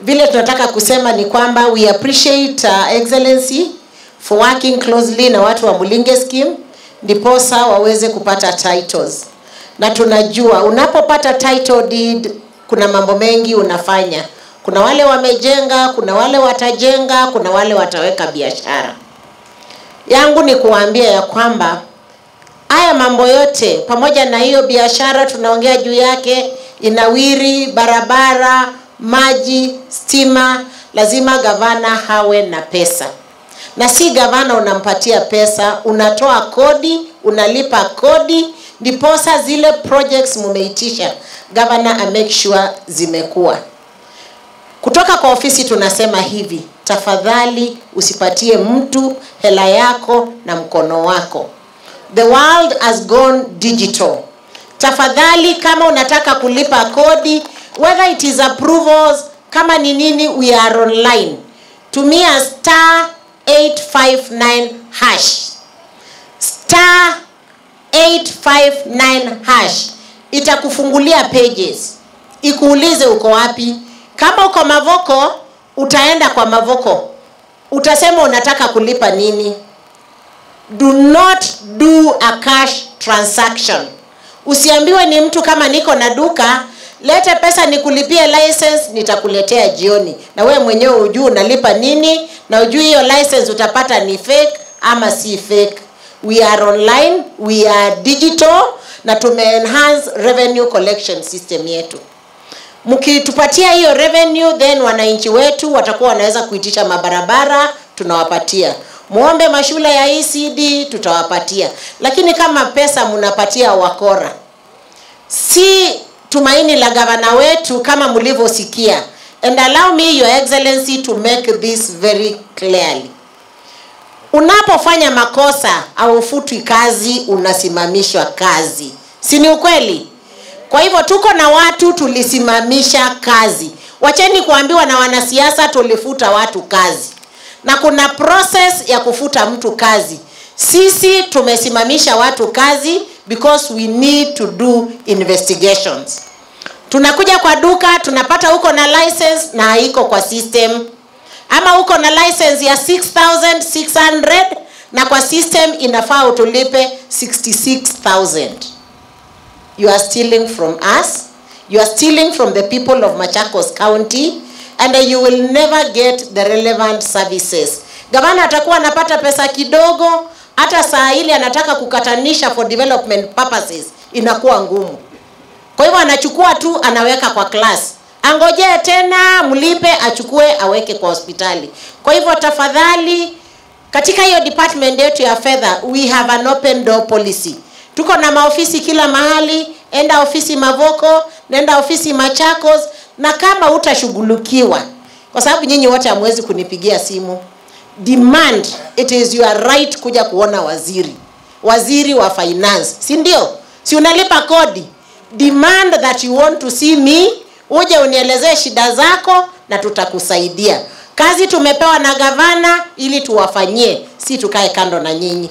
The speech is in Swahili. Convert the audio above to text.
Vile tunataka kusema ni kwamba we appreciate Excellency for working closely na watu wa Mulinge Scheme ndiposa waweze kupata titles. Na tunajua unapopata title deed kuna mambo mengi unafanya. Kuna wale wamejenga, kuna wale watajenga, kuna wale wataweka biashara. Yangu ni kuambia ya kwamba haya mambo yote pamoja na hiyo biashara tunaongea juu yake, inawiri, barabara, maji, stima, lazima gavana hawe na pesa. Na si gavana unampatia pesa, unatoa kodi, unalipa kodi, ndiposa zile projects mumeitisha, gavana a make sure zimekuwa. Kutoka kwa ofisi tunasema hivi, tafadhali usipatie mtu hela yako na mkono wako. The world has gone digital. Tafadhali kama unataka kulipa kodi, whether it is approvals, kama ni nini, we are online. Tumia star 859 hash. Star 859 hash. Itakufungulia pages. Ikuulize uko wapi. Kama uko Mavoko, utaenda kwa Mavoko. Utasema unataka kulipa nini. Do not do a cash transaction. Usiambiwe ni mtu kama niko na duka, lete pesa nikulipie license, nitakuletea jioni. Na wewe mwenyewe hujui unalipa nini, na hujui hiyo license utapata ni fake ama si fake. We are online, we are digital, na tume enhance revenue collection system yetu. Mkitupatia hiyo revenue, then wananchi wetu watakuwa wanaweza kuitisha mabarabara, tunawapatia. Muombe mashule ya ECD, tutawapatia. Lakini kama pesa mnapatia wakora, si tumaini la gavana wetu kama mlivyosikia. And allow me, Your Excellency, to make this very clearly. Unapofanya makosa, haufutwi kazi, unasimamishwa kazi. Si ni ukweli? Kwa hivyo tuko na watu tulisimamisha kazi. Wacheni kuambiwa na wanasiasa tulifuta watu kazi. Na kuna process ya kufuta mtu kazi. Sisi tumesimamisha watu kazi because we need to do investigations. Tunakuja kwa duka, tunapata uko na license na haiko kwa system. Ama uko na license ya 6,600 na kwa system inafaa utulipe 66,000. You are stealing from us. You are stealing from the people of Machakos County, and you will never get the relevant services. Gavana atakuwa anapata pesa kidogo, hata saa ile anataka kukatanisha for development purposes, inakuwa ngumu. Kwa hivyo anachukua tu anaweka kwa class. Angojee tena mlipe achukue aweke kwa hospitali. Kwa hivyo tafadhali, katika hiyo department yetu ya fedha, we have an open door policy. Tuko na maofisi kila mahali, enda ofisi Mavoko, nenda ofisi Machakos, na kama utashughulikiwa, kwa sababu nyinyi wote hamwezi kunipigia simu, demand, it is your right kuja kuona waziri. Waziri wa finance, si ndio? Si unalipa kodi? Demand that you want to see me, uje unielezee shida zako na tutakusaidia. Kazi tumepewa na gavana ili tuwafanyie, si tukae kando na nyinyi.